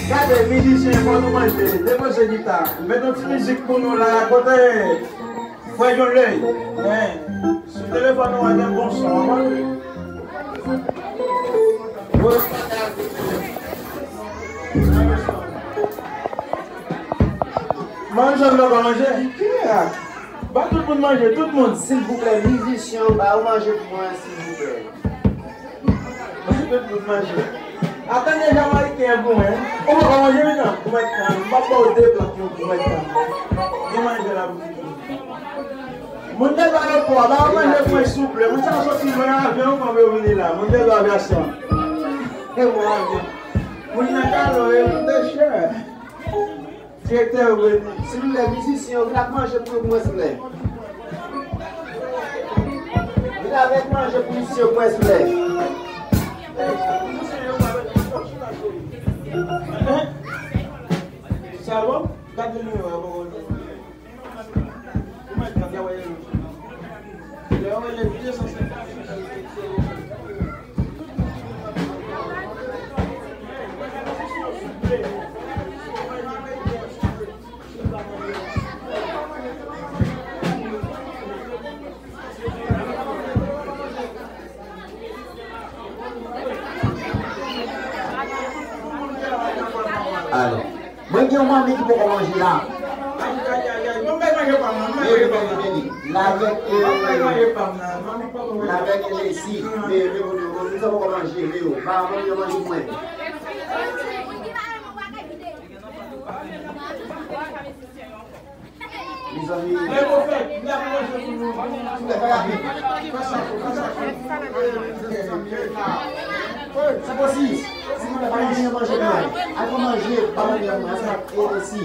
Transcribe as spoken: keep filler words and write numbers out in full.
Gade, mizisyen, fò nou manje. Depoze gita. Met yon ti mizik pou nou la. Kote? Frè John Ley, men, sou telefòn nou a gen bon son, wi. Manje, nou pa manje? Ba tout moun manje, tout moun. Silvouplè, mizisyen, ba yo manje pou mwen, silvouplè. Tout moun manje. Atann, Jamayiken an goumen. Ou poko manje, men non, goumen kan. M ap ba w de plat, yon goumen kan. Gen manje la pou tout moun. Moun dèzò a yo pò, ba yo manje pou mwen, souple. Moun sa yo soti lwen avyon, yo pran pou yo vini la. Moun dèzò a avyasyon. E mwen avyon. Moun nan kalon, e moun de chè. Direktè yo vini. Silvouplè, mizisyen yo, vin ak manje pou yo pou mwen, silvouplè. Vin avèk manje pou misye pou mwen, silvouplè. Sa bon? Gade nimewo a, bon, bon. Alò, mwen gen yon manmi ki poko manje la. Ay, ay, ay, ay. Bon, m bay manje pa m nan, m bay manje pa m nan. L avèk, euh, l avèk Alexis. Men, men, men, men, men, sa poko manje, men yo. Ba manmi yo manje pou mwen. Mezanmi. Sa posi, si mwen pa gen manje mwen, al pran manje, pa manje mwen, sa e si.